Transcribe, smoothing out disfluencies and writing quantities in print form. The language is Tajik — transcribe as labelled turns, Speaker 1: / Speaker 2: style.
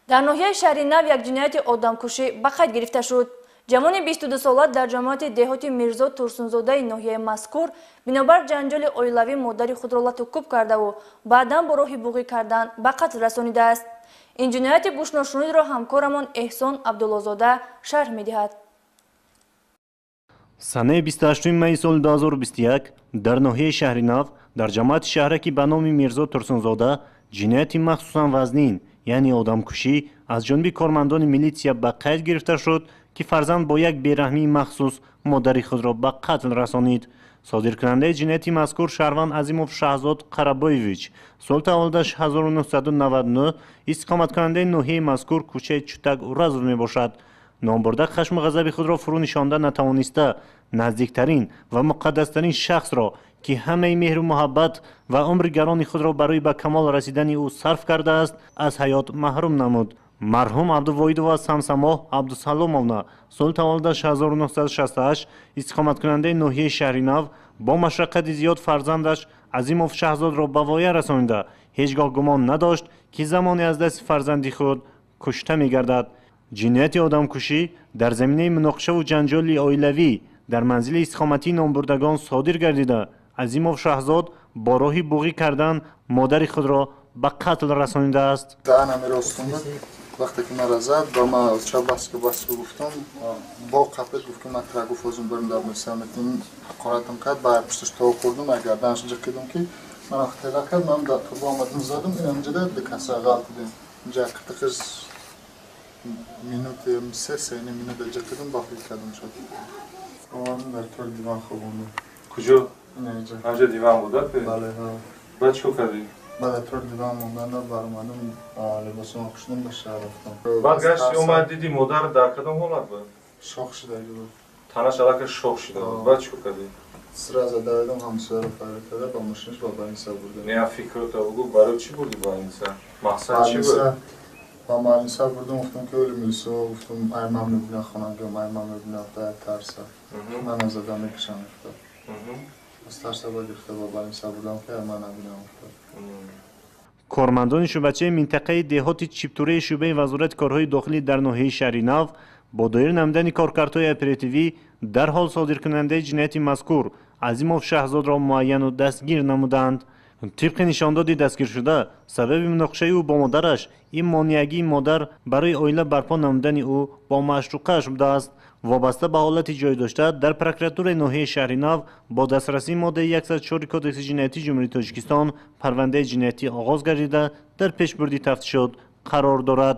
Speaker 1: Дар ноҳияи шаҳри Нав як ҷинояти одамкушӣ ба қайд гирифта шуд. Ҷавони 22 сола дар ҷамоати деҳоти Мирзо Турсунзодаи ноҳияи мазкур бинобар ҷанҷоли оилавӣ модари худро лату кӯб кардаву баъдан бо роҳи буғӣ кардан ба қатл расонидааст. Ин ҷинояти гӯшношунидро ҳамкорамон Эҳсон Абдуллозода шарҳ медиҳад.
Speaker 2: Санаи 28 майи соли 2021 дар ноҳияи шаҳри Нав, дар ҷамоати шаҳраки ба номи Мирзо Турсунзода ҷинояти махсусан вазнин, яъне одамкушӣ, аз ҷониби кормандони милитсия ба қайд гирифта шуд, ки фарзанд бо як бераҳмии махсус модари худро ба қатл расонид. Содиркунандаи ҷинояти мазкур шаҳрванд Азимов Шаҳзод Қарабоевич, соли таваллудаш 1999, истиқоматкунандаи ноҳияи мазкур, кӯчаи Чутак Уразов мебошад. Номбурда хашму ғазаби худро фурӯ нишонда натавониста, наздиктарин ва муқаддастарин шахсро, ки ҳамаи меҳру муҳаббат ва умри гарони худро барои ба камол расидани ӯ сарф кардааст, аз ҳаёт маҳрум намуд. Марҳум Абдувоҳидова Самсамоҳ Абдусаломовна, соли таваллудаш 1968, истиқоматкунандаи ноҳияи шаҳри Нав, бо машаққати зиёд фарзандаш Азимов Шаҳзодро ба воя расонида, ҳеҷ гоҳ гумон надошт, ки замоне аз дасти фарзанди худ кушта мегардад. Ҷинояти одамкушӣ дар заминаи муноқишаву ҷанҷоли оилавӣ дар манзили истиқоматии номбурдагон содир гардида, Азимов Шаҳзод бо роҳи буғӣ кардан модари худро ба қатл расонидааст.
Speaker 3: Вақте ки мара зад, ба ма ча баску баску гуфтам, бо қапид, гуфт, ки ман тра гуфт, озум барм дар месаметин ҳақоратам кард. Ба пушташ то хӯрдум, гарданаш ҷиқидум, ки ман тела кард. Ман дар турба омадам, задум. Инамҷада дикаса ғалтидем, инҷа қитиқиш минути се, сени минута ҷиқидум, бахил кардум шуд. Дар тор диван хобондум.
Speaker 4: Куҷо?
Speaker 3: Инаҷа.
Speaker 4: Ҳамҷа диван буда?
Speaker 3: Бале.
Speaker 4: Баъд чӣ кардӣ?
Speaker 3: Баъд атроф диван монданда баромадам, либосам пӯшидам, ба шаҳр рафтам.
Speaker 4: Баъд гашти, омад, диди, модар дар кадом ҳолат буд?
Speaker 3: Шох шидаги буд.
Speaker 4: Танаш аллакай шох шида буд. Баъд чӣ кардӣ?
Speaker 3: Сразу давидам, ҳамсояро фарёд карда, ба мошинаш ба больница бурдам.
Speaker 4: Не, фикрото бугу, барои чӣ бурдӣ больница? Мақсад чӣ буд?
Speaker 3: Ба больница бурдам, гуфтам, ки оли милисо, гуфтам, ай ман мебинам, хонагиам ай ман мебинам, дар тарса мана зада мекушам, гуфта. Аз тарса ба гирифта ба больница бурдам, ки ай ман набинам, гуфта.
Speaker 2: Кормандони шӯъбачаи минтақаи деҳоти Чиптураи шӯъбаи Вазорати корҳои дохилӣ дар ноҳияи шаҳри Нав бо доир намудани коркардҳои оперативӣ дарҳол содиркунандаи ҷинояти мазкур Азимов Шаҳзодро муайяну дастгир намуданд. Тибқи нишондоди дастгиршуда, сабаби муноқишаи ӯ бо модараш ин монеагии модар барои оила барпо намудани ӯ бо маъшуқааш будааст. Вобаста ба ҳолати ҷой дошта, дар прокуратураи ноҳияи шаҳри Нав бо дастрасии моддаи 104 Кодекси ҷиноятии Ҷумҳурии Тоҷикистон парвандаи ҷиноятӣ оғоз гардида, дар пешбурди тафтишот қарор дорад.